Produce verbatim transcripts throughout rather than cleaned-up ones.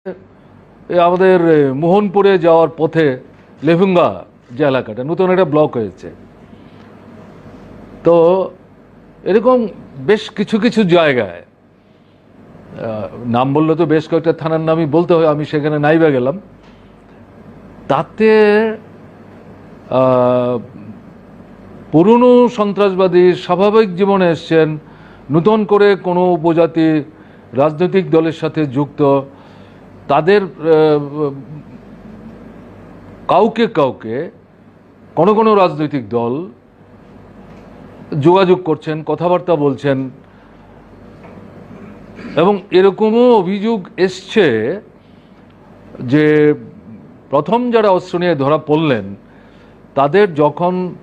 এই আমাদের, এ, মোহনপুরে যাওয়ার পথে লেফুঙ্গা যে এলাকাটা, নতুন একটা ব্লক হয়েছে। তো এরকম বেশ কিছু কিছু জায়গায়, আহ, নাম বললে তো বেশ কয়েকটা থানার নামই বলতে হয়, আমি সেখানে নাইবা গেলাম। তাতে, আহ, পুরনো সন্ত্রাসবাদী স্বাভাবিক জীবনে এসছেন, নতুন করে কোনো উপজাতি রাজনৈতিক দলের সাথে যুক্ত, তাদের, আহ, কাউকে কাউকে কোনো কোনো রাজনৈতিক দল যোগাযোগ করছেন, কথাবার্তা বলছেন, এবং এরকমও অভিযোগ এসছে যে প্রথম যারা অস্ত্র নিয়ে ধরা পড়লেন, তাদের যখন,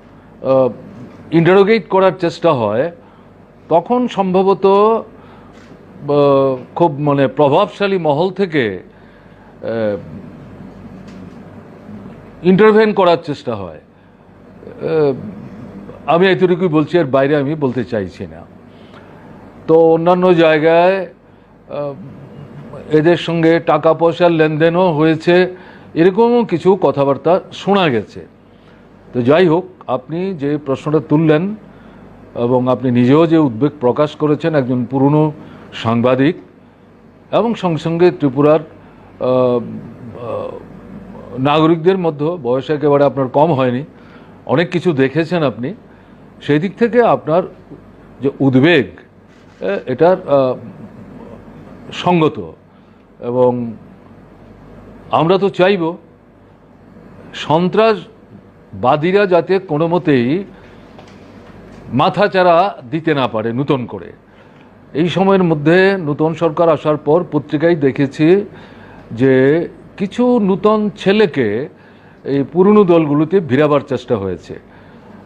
আহ, ইন্টারোগেট করার চেষ্টা হয়, তখন সম্ভবত, আহ, খুব, মানে, প্রভাবশালী মহল থেকে, আহ, ইন্টারভেন করার চেষ্টা হয়। আহ, আমি এতটুকুই বলছি, এর বাইরে আমি বলতে চাইছি না। তো অন্যান্য জায়গায়, আহ, এদের সঙ্গে টাকা পয়সার লেনদেনও হয়েছে, এরকমও কিছু কথাবার্তা শোনা গেছে। তো যাই হোক, আপনি যে প্রশ্নটা তুললেন এবং আপনি নিজেও যে উদ্বেগ প্রকাশ করেছেন, একজন পুরনো সাংবাদিক, এবং সঙ্গে সঙ্গে ত্রিপুরার, আহ, আহ, নাগরিকদের মধ্যে, বয়স একেবারে আপনার কম হয়নি, অনেক কিছু দেখেছেন আপনি, সেই দিক থেকে আপনার যে উদ্বেগ, এ, এটার, আহ, সঙ্গত। এবং আমরা তো চাইব সন্ত্রাসবাদীরা যাতে কোনো মতেই মাথাচাড়া দিতে না পারে নতুন করে। এই সময়ের মধ্যে নতুন সরকার আসার পর পত্রিকায় দেখেছি যে কিছু নতুন ছেলেকে এই পুরনো দলগুলোতে ভিড়াবার চেষ্টা হয়েছে।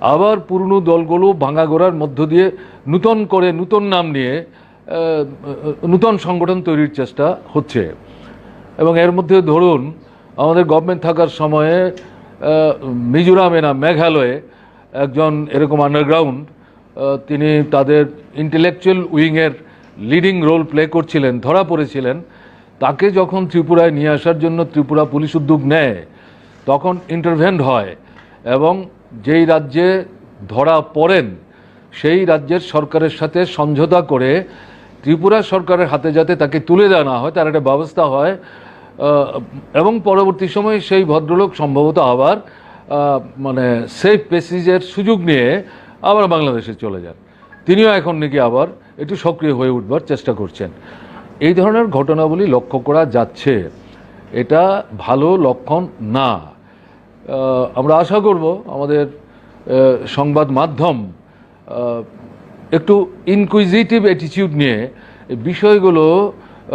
আবার পুরনো দলগুলো ভাঙাগড়ার মধ্য দিয়ে নতুন করে, নতুন নাম নিয়ে, আহ, নতুন সংগঠন তৈরির চেষ্টা হচ্ছে। এবং এর মধ্যে ধরুন, আমাদের গভর্নমেন্ট থাকার সময়ে, আহ, মিজোরামে না মেঘালয়ে একজন এরকম আন্ডারগ্রাউন্ড, আহ, তিনি তাদের ইন্টেলেকচুয়াল উইংয়ের লিডিং রোল প্লে করছিলেন, ধরা পড়েছিলেন। তাকে যখন ত্রিপুরায় নিয়ে আসার জন্য ত্রিপুরা পুলিশ উদ্যোগ নেয়, তখন ইন্টারভেন্ড হয় এবং যেই রাজ্যে ধরা পড়েন, সেই রাজ্যের সরকারের সাথে সমঝোতা করে ত্রিপুরা সরকারের হাতে যাতে তাকে তুলে দেওয়া না হয়, তার একটা ব্যবস্থা হয়। আহ, এবং পরবর্তী সময়ে সেই ভদ্রলোক সম্ভবত আবার, আহ, মানে, সেফ প্যাসেজের সুযোগ নিয়ে আবার বাংলাদেশে চলে যান। তিনিও এখন নাকি আবার একটু সক্রিয় হয়ে উঠবার চেষ্টা করছেন। এই ধরনের ঘটনাবলী লক্ষ্য করা যাচ্ছে, এটা ভালো লক্ষণ না। আহ, আমরা আশা করব আমাদের, আহ, সংবাদ মাধ্যম, আহ, একটু ইনকুইজিটিভ অ্যাটিটিউড নিয়ে এই বিষয়গুলো, আহ,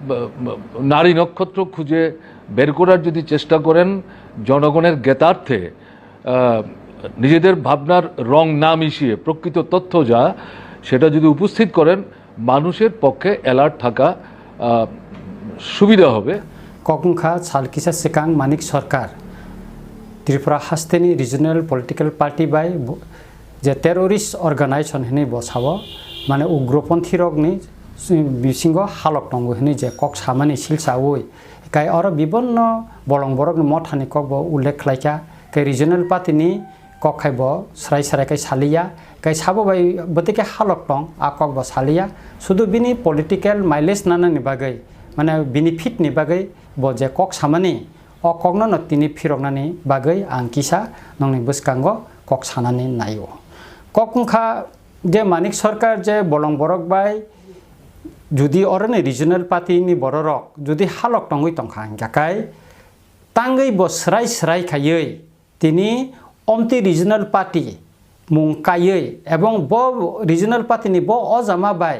ব-, ব-, নারী নক্ষত্র খুঁজে বের করার যদি চেষ্টা করেন জনগণের জ্ঞাতার্থে, আহ, নিজেদের ভাবনার রং না মিশিয়ে প্রকৃত তথ্য যা, সেটা যদি উপস্থিত করেন, মানুষের পক্ষে অ্যালার্ট থাকা, আহ, সুবিধা হবে। Kok wngkha sal kisa swkang Manik Sarkar Tripura hasteni regional political party bai bo-, je terrorist organization hinwi bo sao, mane ugroponthi rokni bisingo halok tongo hinwi je kok samani silsaui, kai oro bibonno bolong borokni mothani kokbo ullekh khlaikha, kai regional party ni kok khai bo srai srai khai saliya, kai sabo bai bwtwi khe halok tong, a kok bo saliya. Sudu bini political mileage nanani bagwi, mane bini fit ni bagwi bo je kok samani, o kokno no tini phiroknani bagwi ang kisa nongni bwskango kok sanani naio. Kok wngkha je Manik Sarkar je bolong borok bai judi oroni regional party ni bororok judi halok tongwi tongkha hingkha kai tangwi bo srai srai khaiwi tini omtwi regional party mung kaiwi ebong bo regional party ni bo ojama bai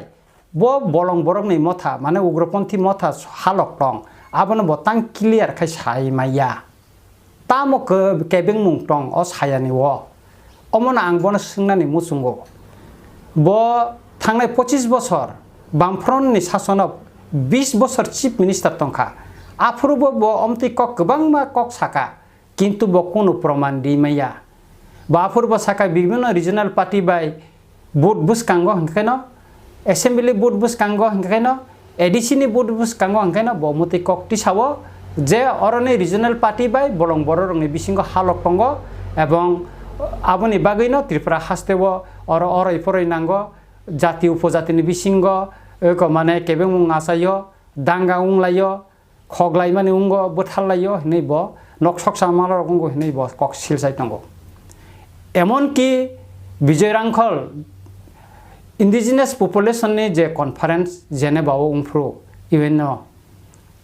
bo bolong borokni motha, mane ugroponthi motha halok tong, abono bo tang clear khai sai maya. Tamo ke-, kebengmung tong o sayani o? Omono ang bono swngnani muchungo. Bo thangnai pochis bosor Bamfront ni sasono bis bosor chief minister tongkha. Aphuru bo, bo omtwi kok kwbangma kok saka. Kintu bo kunu proman ri maya. Bo aphuru bo saka bibhinno regional party bai vote bwskango hwnkhe no, assembly vote bwskango hwnkhe no, A D C ni vote bwskango hwnkhe no bo mwtwi kok tisao je oroni regional party bai bolong bororokni bisingo halok tongo, ebong aboni bagwino Tripura hasteo oro oroi poroi nango, jati upojatini bisingo eko mane kebengmung achaio, danga wnglaio, khoklaimani wngo, bwtharlaio hinwi bo nok soksa malrok wngo hinwi bo kok silsai tongo. Emonki Bijoy Rangkhol indigenous population ni je conference Geneva o wngphuru U N o,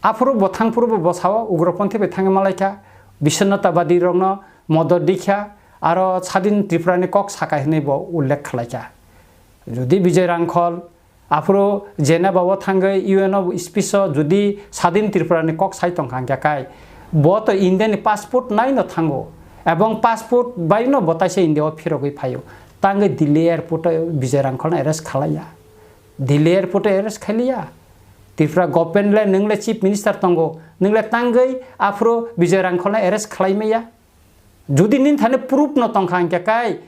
aphuru bo thangphuru bo bwsao ugroponthi bai thangwi malaikha, Biswanatabadi rokno modot dikha, aro Sadin Tripura ni kok saka hinwi bo ullekh khlaikha. Jodi Bijoy Rangkhol aphuru Geneva o thangwi U N o speech o jodi Sadin Tripura ni kok sai tongkha hwnkhe kai, bo to India ni passport nai no thango, ebong passport bai no bo taisa India o phirogwi phaio, tangwi Delhi airport o Bijoy Rangkhol no arrest khalaiya, Delhi airport o arrest khailiya. Tripura government le nwng le chief minister tongo, nwng le tangwi aphuru Bijoy Rangkhol no arrest khlai maya. Jodi nini thani proof no tongkha hwnkhe kai,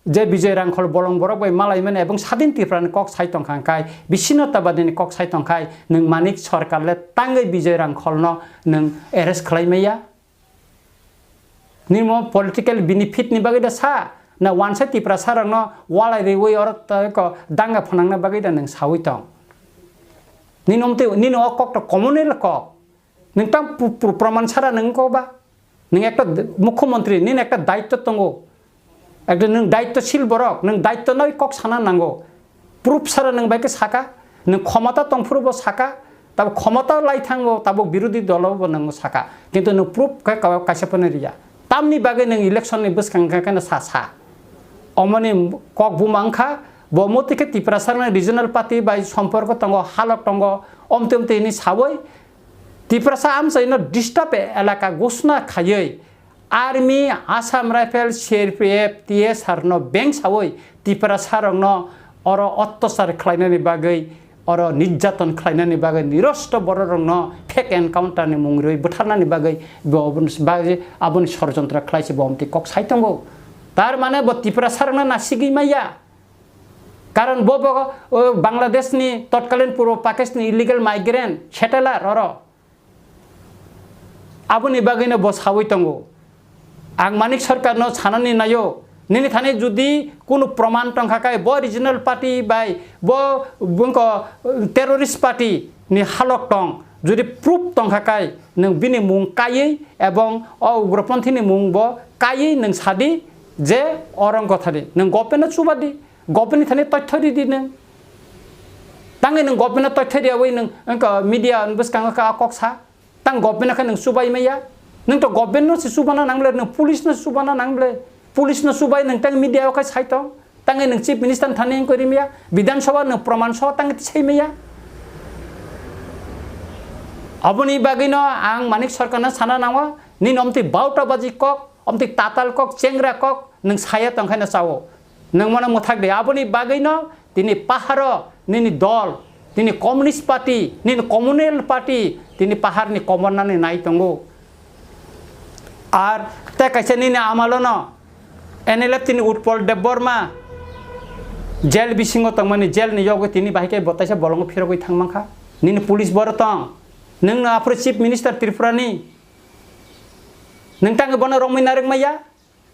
je Bijoy Rangkhol bolong borok bai malaimani ebong Sadin Tripura ni kok sai tongkha hwnkhe, Biswanatabadi ni kok sai tongkha, nwng Manik Sarkar le tangwi Bijoy Rangkhol no nwng arrest khlai maya. Nini mo political benefit ni bagwi da sa, na wansa Tiprasa rok no walai riwi oro to ko danga phwnangna bagwi da nwng sawi tong. Nini omtwi, nini o kok to communal kok. Nwng tang pu-, pu-, proman sara nwng ko ba? Nwng ekta d-, mukhyamantri, nini ekta daitto tongo. Ekta nwng daittoshil borok, nwng daitto nai kok sana nango. Proof sara nwng bai khe saka, nwng khomota tongphuru bo saka, tabo khomota lai thango, tabo birodhi dolo bo nwng saka. Kintu nwng proof khe ka-, kaisa phano riya. Tamni bagwi nwng election ni bwskang khe, khe sa, sa. Omoni kok buma wngkha, bo motwi khe Tiprasa rokni regional party bai somporko tongo, halok tongo, omtwi omtwi hwnwi sawi, Tiprasa amchaino disturb elaka ghosna khaiwi, Army, Assam Rifle, C R P F, T S R no beng sawi Tiprasa rokno oro ottosar khlainani bagwi, oro nirjaton khlainani bagwi, nirosto bororokno fake encounter ni mung rwi butharnani bagwi bo aboni bagwi aboni sorjontro khlaisi bo omtwi kok sai tongo. Tar mane bo Tiprasa rokno nasigwi maya. Karon bo, bo, o, Bangladesh ni totkalin purbo Pakistan ni illegal migrant settler oro. Aboni bagwino bo sawi tongo. Ang Manik Sarkar no sanani naio, nini thani jodi kunu proman tongkha kai, bo regional party bai, bo bungko terrorist party ni halok tong, jodi proof tongkha kai, nwng bini mung kaiwi ebong o ugroponthi ni mung bo kaiwi nwng sadi je orang kotha di, nwng government no chubadi. Government ni thani toitho ridi nwng. Tangwi nwng government no toitho riyawi nwng wngkha media ni bwskango kha kok sa. Tang government no khe nwng chubai maya. Nwng to government no se chubana nang ble, nwng police no se chubana nang ble. Police no chubai nwng tang media o khe sai tong. Tangwi nwng chief minister ni thani wngkha ri maya. Bidhan Sabha nwng proman soh tangwi tisai maya. Aboni bagwi no ang Manik Sarkar no sana nango. Nini omtwi bauta baji kok, omtwi tatal kok, chengra kok, nwng saya tongkhaino chao. Nwng mano mwthak de, aboni bagwino tini paharo nini dol, tini Communist Party, nini Communal Party, tini paharni komornani nai tongo. Ar tei kaisa nini amalono N L F tini Utpal Debbarma jail bisingo tongmani, jail ni yogwi tini bahai khe bo taisa bolongo phirogwi thangmankha. Nini police boro tong, nwngno aphuru Chief Minister Tripura ni, nwng tangwi bono romwi narwk maya?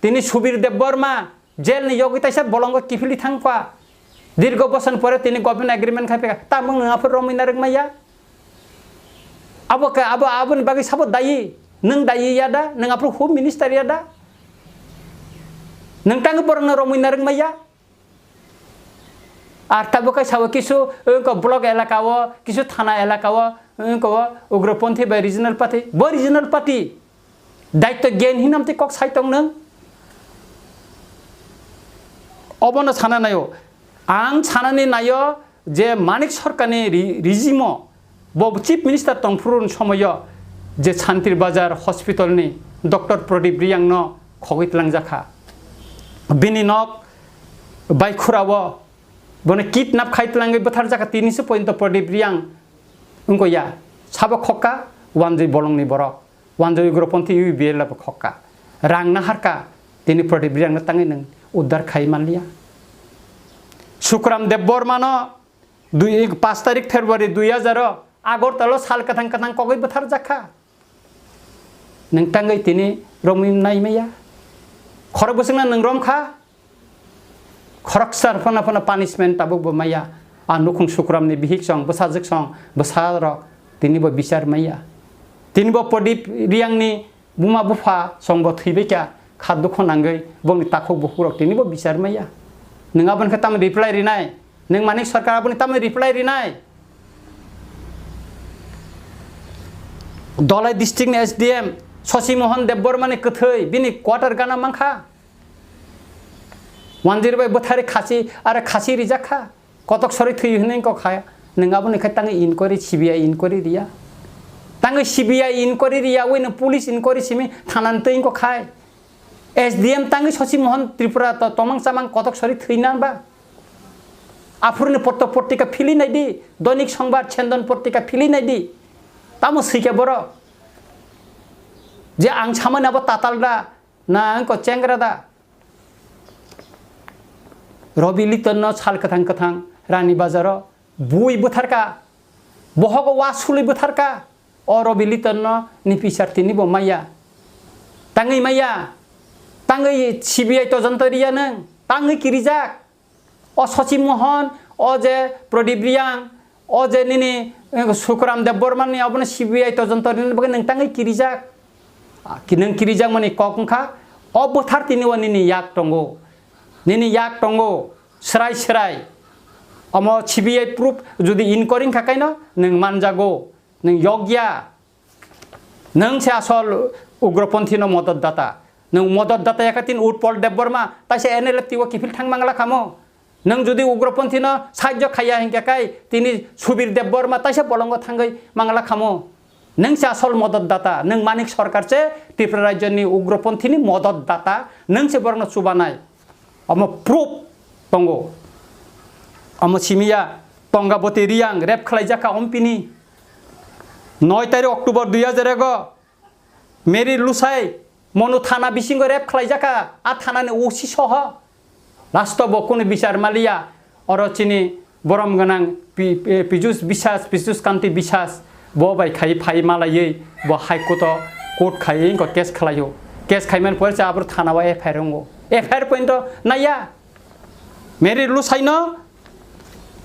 Tini Subir Debbarma jail ni yogwi taisa bolongo kiphilwi thangkha. Dirgo boson pore tini government agreement khai phaikha. Tamung nwng aphuru romwi narwk maya? Abo khe, abo, aboni bagwi sabo dayi? Nwng dayi ya da? Nwng aphuru Home Minister ya da? Nwng tangwi borokno romwi narwk maya? Ar tabuk khe sabo kisu, wngkha block elaka o, kisu thana elaka o, wngkha o ugroponthi bai regional party. Bo regional party daitto gyan hinamtwi kok sai tong nwng? Obono sana naio. Ang sanani naio je Manik Sarkarni ri-, regime o bo Chief Minister tongphuru ni somoio je Santir Bazar Hospital ni Doctor Pradip Riyang no khogwi tlangjak kha. Bini nok bai khura o bono kidnap khai tlangwi bwtharjak kha, tini se pointo Pradip Riyang wngkha ya. Sabo khokka, wanjwi bolongni borok, wanjwi ugroponthi U P L abo khokka. Rang naharka, tini Pradip Riyang no tangwi nwng uddar khai manliya. Sukram Debbarma no dui, paanch tarik February dui hazar o Agartala o sal kwthang kwthang kogwi bwtharjak kha. Nwng tangwi tini romwi nai maya. Khorok bwswkno nwng rom kha. Khoroksa phano phano punishment tabuk bo maya. A nukhung sukramni bihik song, bwsajwk song, bwsarok tini bo bichar maya. Tini bo Pradip Riyangni buma bupha song bo thwibai kha, kha dukho nangwi bongni takhuk bukhuk rok tini bo bichar maya. Nwng aboni khe tamo reply rinai? Nwng Manik Sarkar aboni tamo reply rinai? Dholai district ni S D M Shashi Mohan Debbarma ni kwthwi bini quarter gana mankha. Wanjir bai bwthari khasi, are khasi rijak kha. Kotok sori thwi hwnwi kok kha. Nwng aboni khe tangwi inquiry, C B I inquiry riya. Tangwi C B I inquiry riya, ui nwng police inquiry simi thanani twi kok khai. S D M tangwi Shashi Mohan Tripura to tomang chamang kotok sori thwi nan ba? Aphuruni potto portika phili nai di, Doinik Songbar, Chendan portika phili nai di. Tamo swi khe borok? Je ang samani abo tatal da, na wngkha chengra da? Robi Liton no sal kwthang kwthang Rani Bazar o bui bwtharka, bohogo wa sului bwtharka. O Robi Liton no ni pisar tini bo maya. Tangwi maya. Tangwi C B I todonto riya nwng. Tangwi kirijak. O Shashi Mohan, o je Pradip Riyang, o je nini, eh, Sukram Debbarma ni obono C B I todonto rini bagwi nwng tangwi kirijak. Ah, ki-, nwng kirijak mani kok wngkha, o bwthar tini o nini yak tongo. Nini yak tongo, srai srai. Omo C B I proof jodi inquiry wngkha kaino nwng manjago. Nwng yokya. Nwng se asol ugroponthi no modot data. Nwng modot data yakha tin Utpal Debbarma, taisa N L F T o kiphil thang mangla khamo. Nwng jodi ugroponthi no sahajyo khaiya hinkhe kai tini Subir Debbarma taisa bolongo thangwi mangla khamo. Nwng se asol modot data, nwng Manik Sarkar se Tripura rajyo ni ugroponthi ni modot data, nwng se borokno chubanai. Omo proof tongo. Omo simiya Tongaboti Riyang rape khwlaijakha ompini. Noi tarik October dui hajar ego Mary Lusai Monu thana bisingo rape khwlaijakha, a thanani O C soho. Last o bo kunu bichar maliya, oro chini borom gwnang Pi-, Pi-, Pijus Biswas, Pijus Kanti Biswas, bo bai khai phai malaiwi bo High Court o court khai wngkha case khlaio. Case khaimani pore se abro thana o F I R wngo. F I R point o naiya. Mary Lusaino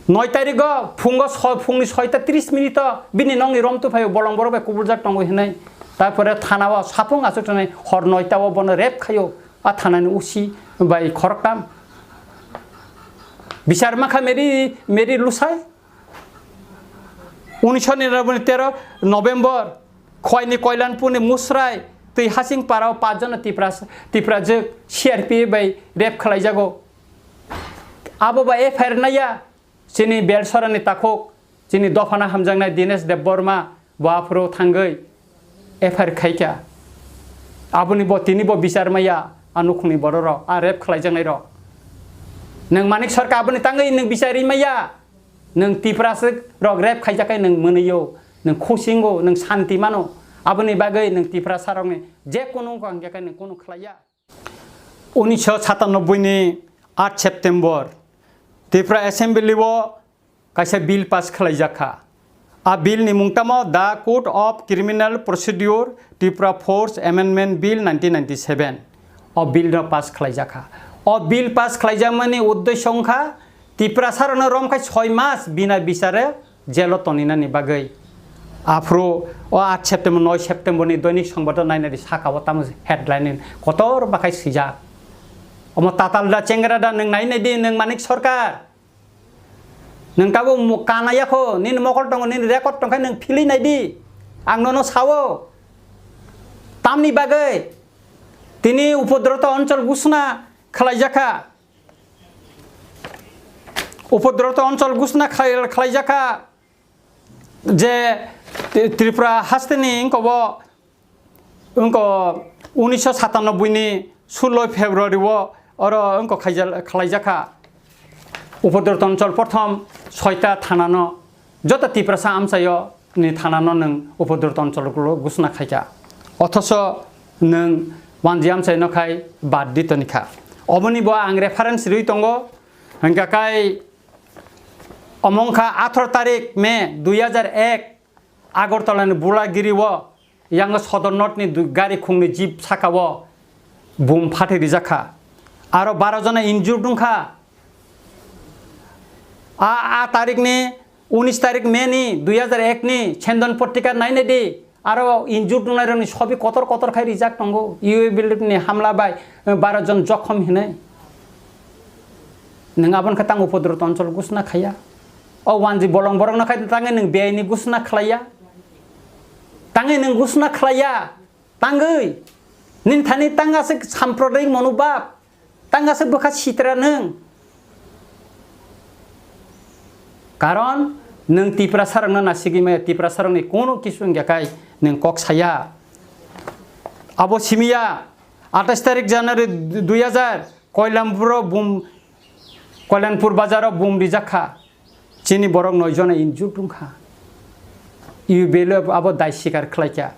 noi tarigo phungo so-, phungni soita tris minute o bini nokni romtwi phaio bolong borok bai kubuljak tongo hinwi. Tarpore thana o sapung achuk tongnai hor noita o bono rape khaio. A thanani O C bai khoroktam. Bichar makha Mary, Mary Lusai. Unisho niranoboi tero November, Khwaini Koilanpurni Musrai twi Hasing Parao pachjono Tipra, Tiprajwk C R P F bai rape khlaijago. Abo ba F I R naiya, chini Belsorani takhuk, chini dophano hamjaknai Dinesh Debbarma, bo aphuru thangwi F I R khaikha. Aboni bo tini bo bichar maya, a nukhungni bororok, a rape khlaijaknairok. Nwng Manik Sarkar aboni tangwi nwng bichar ri maya. Nwng Tiprasa rok rape khaijak khe nwng mwnwio, nwng khusingo, nwng santi mano. Aboni bagwi nwng Tiprasa rokni je kunu wngkha hwnkhe khe nwng kunu khlaiya. Unisho satanoboi ni aat September Tripura Assembly o kaisa bill pass khlaijak kha. A bill ni mung tamo The Code of Criminal Procedure Tripura Force Amendment Bill nineteen ninety-seven. O bill no pass khlaijak kha. O bill pass khlaijakmani uddesho wngkha Tiprasa rokno romkhai soi mas bina bichare jelo toninani bagwi. Aphuru o aat September, noi September ni Doinik Songbato nainadi saka o tamo headline ni kotor bakhai swijak. Omo tatal da chengra da nwng nainai di nwng Manik Sarkar. Nwng tabuk mu-, kana yakho, nini mokol tongo, nini record tongkha, nwng philwi nai di. Ang nono sao. Tamni bagwi tini upodroto onchol gusna khlaijakha. Upodroto onchol gusna khlai-, khlaijakha je Tri-, Tripura hasteni wngkobo, wngko unisho satanoboi ni sullo February o oro wngko khaijal-, khlaijakha. Upodroto onchol prothom soita thanano joto Tiprasa amchaio ni thanano nwng upodroto onchol gusna khaikha. Othoso nwng wanji amchaino khai bad di tonikha. Oboni bo ang reference rwi tongo. Hingkha kai Omo wngkha atharo tarik May dui hajar ek, Agartala ni Bulagiri o, yang Sodor North ni du-, gari khungni jeep saka o bum phathai rijak kha. Aro baro jona injured wngkha. A, a tarik ni, unis tarik May ni dui hajar ek ni Chandon Patrika nainai di. Aro injured wngnai rokni sobi kotor kotor khai rijak tongo. U A P ni hamla bai, eh, baro jon jokhom hinwi. Nwng aboni khe tang Upodroto Anchal gusna khaiya. O wanji bolong borokno khai tangwi nwng beaini gusna khlaiya. Tangwi nwng gusna khlaiya. Tangwi. Nini thani tang aswk samprodayik monobhab. Tang aswk bwkha sitra nwng. Karon nwng Tiprasa rokno nasigwi maya, Tiprasa rokni kunu kisu wngya khai nwng kok saya. Abo simiya atais tarik January dui hajar Koilampuro bum, Koilanpur bazaro bum rijak kha. Chini borok noi jona injured wngkha. U A P le abo dai sikar khlaikha.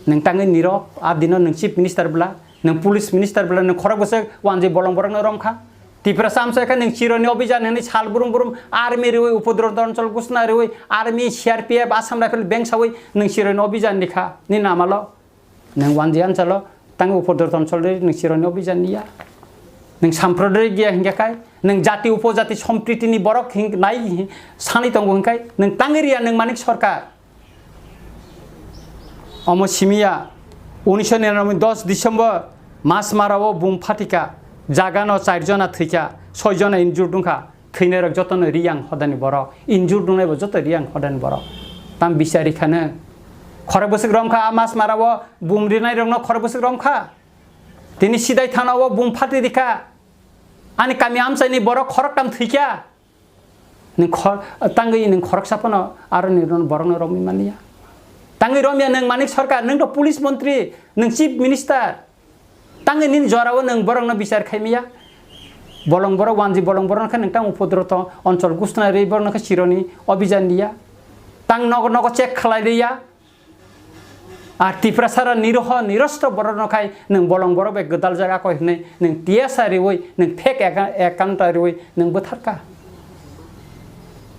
Nwng tangwi nirok, a dino nwng chief minister bwla, nwng police minister bwla, nwng khorok bwswk wanjwi bolong borokno romkha. Tiprasa amchaikha nwng chironi obijan hinwi sal brum brum army riwi Upodroto Anchal gusna riwi army, C R P F, Assam Rifle bengsawi nwng chironi obijan rikha. Ni namalo. Nwng wanjwi anchalo, tang Upodroto Anchal ri nwng chironi obijan niya. Nwng samprodayik giya hingkha khai, nwng jati upojati sompritini borok hing-, nai hi-, sanwi tongo hingkhai, nwng tangwi riya nwng Manik Sarkar. Omo simiya, unisho niranoboi dos December, Masmara o bum phatika, jagano char jona thwikha, soi jona injured wngkha. Thwinairok jotono Riyang hodani borok, injured wngnaibo joto Riyang hodani borok. Tam bichari khano. Khorok bwswk romkha, a Masmara o bum rinairokno khorok bwswk romkha. Tini Sidai thana o bum phati rikha. Ani kami amchaini borok khoroktam thwikha. Nwng khor-, tangwi nwng khoroksa phano aroni borokno romwi manya. Tangwi romya nwng Manik Sarkar, nwng to police montri, nwng chief minister. Tangwi nini jorao nwng borokno bichar khaimaya. Bolong borok wanji bolong borokno khe nwng tang Upodroto Anchal gusna ri borokno khe chironi obijan liya. Tang nogo nogo check khlai liya. Ar Tiprasara niroho nirosto borokno khai nwng bolong borok bai gwdal jaga koi hwnwi nwng T S A riwi nwng fake account, account riwi nwng bwtharka.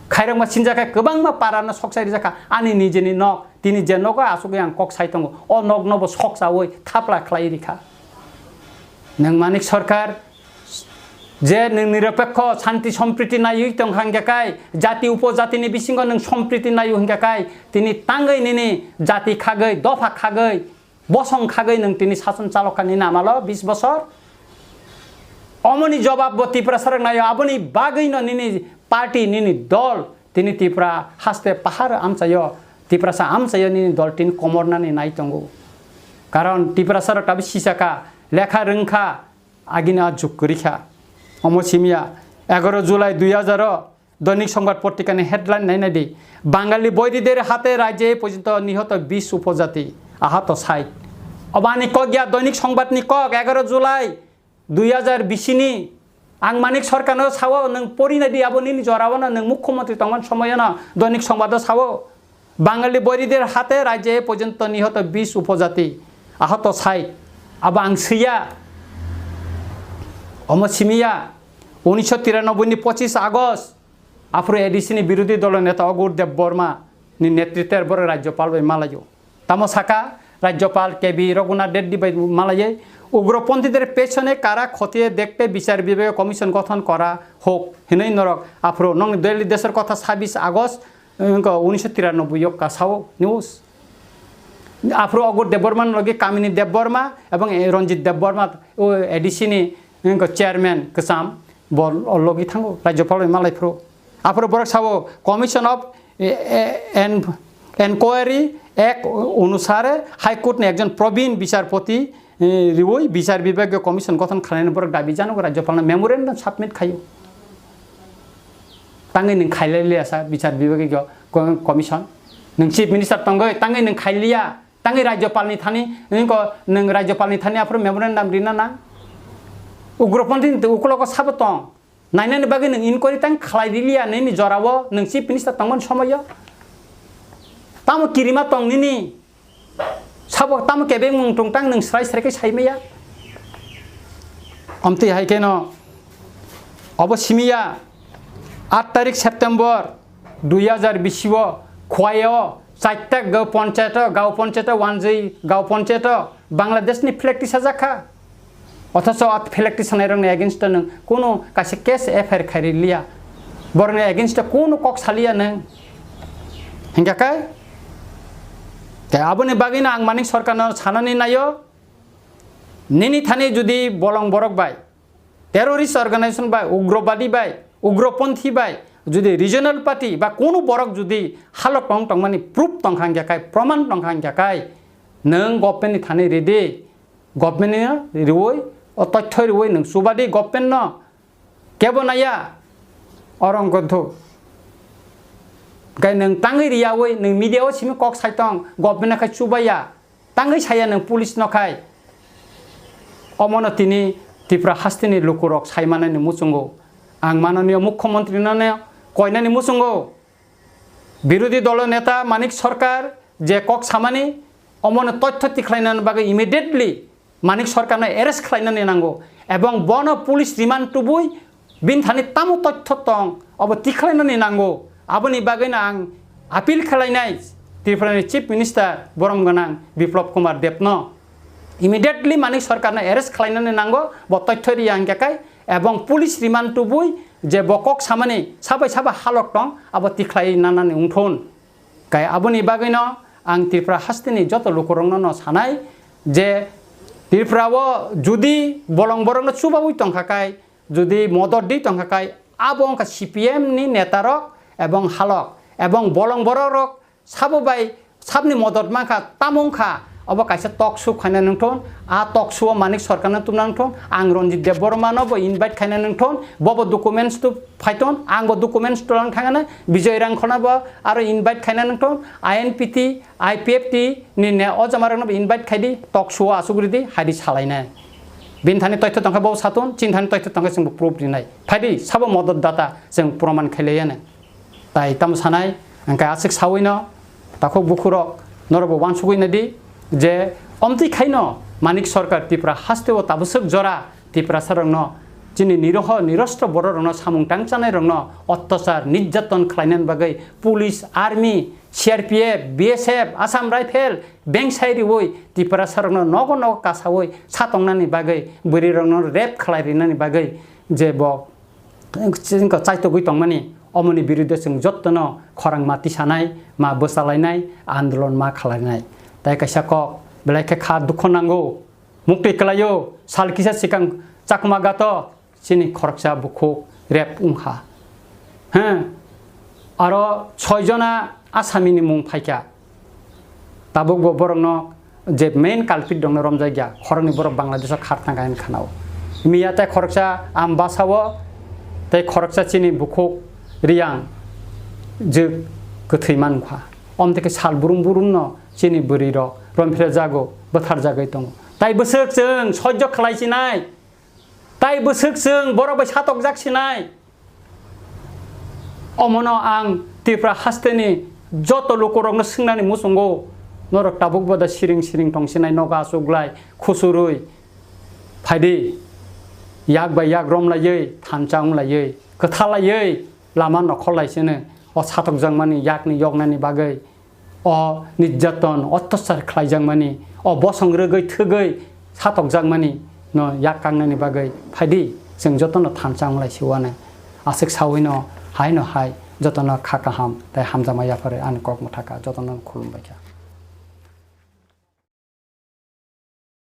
Khairokma sinjakha kwbangma parano soksai rijakha ani nijeni nok. Tini je nogo asugwi ang kok sai tongo, o nokno bo sok chawi thapla khlai rikha. Nwng Manik Sarkar, je nwng niropekho, shanti sompriti naiwi tong hangya kai, jati upojatini bisingo nwng sompriti naiwi hingya kai, tini tangwi nini jati khagwi, dopha khagwi, bosong khagwi nwng tini sason chalokha nini amalo bis bosor. Omoni jobab bo Tiprasarok naio, aboni bagwino nini party, nini dol, tini Tipra haste pahar amchaio, Tiprasa amchaio nini dol tini komornani nai tongo. Karon Tiprasarok tabi sisakha, lekha rwngkha, agini a juk kwrwikha. Omo simiya, egaroh July dui hajar o Doinik Songbat Potrikani headline nainai di, "Bangali boiride hatte rajye porjonto nihoto bish upojati, ahato sait." Obani kok ya Doinik Songbatni kok, egaroh July dui hajar bisi ni. Ang Manik Sarkarno sao, nwng porinai di abo nini jorao no, nwng mukhyamantri tongmani somoyo no Doinik Songbato sao, "Bangali boiride hatte rajye porjonto nihoto bish upojati, ahato sait." Abo ang swiya. Omo simiya, unisho tiranoboi ni pochis August, aphuru A D C ni birodhi dolo neta Agur Debbarma ni netritwer borok Rajyapal bai malaio. Tamo saka, Rajyapal K B Raghunath Reddy bai malaiwi, "Ugroponthíদের পেছনে কারা খতিয়ে দেখতে বিচার বিভাগীয় কমিশন গঠন করা হোক" hinwi norok aphuru nokni Delhi Desor Kotha sabis August, wngkha unisho tiranoboi o kasao news. Aphuru Agur Debbarma ni logi Kamini Debbarma ebong, eh, Ranjit Debbarma, o A D C ni, wngkha chairman kwcham, bo logi thango, Rajyapal bai malai phuru. Aphuru borok sao, Commission of, eh, eh, en-, Enquiry Act onusare High Court ni ekjon probin bichar poti, eh, riwi bichar bibhagiyo commission gothon khlainani borok dabi janogo Rajyapalno memorandum submit khaio. Tangwi nwng khailai liya sa bichar bibhagiyo co-, commission. Nwng chief minister tongwi tangwi nwng khailiya. Tangwi Rajyapalni thani, nwng ko, nwng Rajyapalni thani aphuru memorandum rina nang. Ugroponthi ni uklogo sabo tong. Nainani bagwi nwng inquiry tang khlai riliya nini jorao, nwng chief minister tongmani somoyo. Tamo kirima tong nini? Sabo tamo kebeng mung tong tang nwng srai srai khe saimaya? Omtwi hai kheno obo simiya. Aat tarik September dui hajar bisi o Khowai o chaita gaon panchayat o, gaon panchayat o wanjwi gaon panchayat o Bangladesh ni flag tisajak kha. Othocho a flag tisanai rokni against o nwng kunu kaisa case F I R khai riliya. Borokni against o kunu kok saliya nwng. Hingkha khe, tei aboni bagwino ang Manik Sarkarno sanani naio, nini thani jodi bolong borok bai, terrorist organization bai, ugrobadi bai, ugroponthi bai, jodi regional party ba kunu borok jodi halok tong tongmani proof tongkha hingkha khe, proman tongkha hingkha khe, nwng government ni thani ridi, government ni riwi, o tothoi riwi nwng chubadi government no, kebo naiya, oro wngkha thuk. Khe nwng tangwi riyawi, nwng media o simi kok sai tong, government no khai chubaiya, tangwi saya nwng police no khai. Omono tini Tripura hasteni lukurok sai manani muchungo. Ang mananiya mukhyamantri no koinani muchungo. Birodhi dolo neta Manik Sarkar je kok samani, omono tothyo tikhlainani bagwi immediately Manik Sarkarno arrest khlainani nango, ebong bono police remand tubui bini thani tamo tothyo tong, obo tikhlainani nango. Aboni bagwino ang appeal khlainai Tripurani Chief Minister borom gwnang Biplab Kumar Debno. Immediately Manik Sarkarno arrest khlainani nango, bo tothyo riya hingkha khe, ebong police remand tubui je bo kok samani sabai saba halok tong, abo tikhlai nanani wngthun. Khe aboni bagwino ang Tripura hasteni joto lukurokno no sanai je Tripura o jodi bolong borokno chubaui tongkha khe, jodi modot di tongkha khe, abo wngkha C P M ni netarok ebong halok ebong bolong borok rok sabo bai sabni modot mankha, tamo wngkha, obo kaisa talk show khaina nangthun, a talk show o Manik Sarkarno tubuna nangthun, ang Ranjit Debbarma no bo invite khaina nangthun, bobo documents tu phaiton, ang bo documents tulang thangana, Bijoy Rangkhol no bo aro invite khaina nangthun, I N P T, I P F T ni ne o jama rok no bo invite khaidi, talk show o asuk ridi, haidi salainai. Bini thani toithyo tongkha bo satun, chini thani toithyo tongkha chwng bo proof rinai. Phaidi, sabo modot data chwng proman khailaiya nai. Tai tamo sanai, hingkhe aswk sawino, takhuk bukhurok, norokbo uansugwi naidi je omtwi khaino Manik Sarkar Tripura hasteo tabwswk jora Tiprasarokno, chini niroho nirostro bororokno, samung tangchanairokno ottachar, nirjaton khlainani bagwi police, army, C R P F, B S F, Assam Rifle bengsai riwi Tiprasarokno nogo nogo kasawi satongnani bagwi, bwrwirokno rape khlai rinani bagwi je bo chwngkha chaitogwi tongmani, omoni birude chwng jottono khorang ma tisanai, ma bwchalainai, andolon ma khwlainai. Tai kaisa kok, belai khe kha dukho nango, muktwi kwlaio, sal kisa swkang Chakma Ghat o chini khoroksa bukhuk rape wngkha. He, aro soi jona asamini mung phaikha. Tabuk bo borokno je main culprit rokno romjakya, khoroknwi borok Bangladesh o khar thangkha hinwi khanao. Miya tei khoroksa Ambasa o tei khoroksa chini bukhuk Riyang jwk kwthwi mankha. Omtwi khe sal brum brum no chini bwrwi rok romphre jago, bwthar jagwi tongo. Tai bwswk chwng sojjo khlai sinai, tai bwswk chwng borok bai satokjak sinai. Omono ang Tripura hasteni joto lukurokno swngnani muchungo, norok tabuk boda siring siring tongsinai, nogo achuklai, khusurwi phaidi, yak bai yak romlaiwi, thansa wnglaiwi, kwthalaiwi lama nokhorlai sino, o satokjakmani yakni yoknani bagwi. O nirjaton, ottachar khlaijakmani, o bosong rwgwi thwgwi satokjakmani no yak kangnani bagwi phaidi, chwng jotono thansa wnglai siwano. Aswk sawino haino hai jotono kha kaham tei hamjakma yapharwi ani kok mwthakha, jotono khulumbaikha.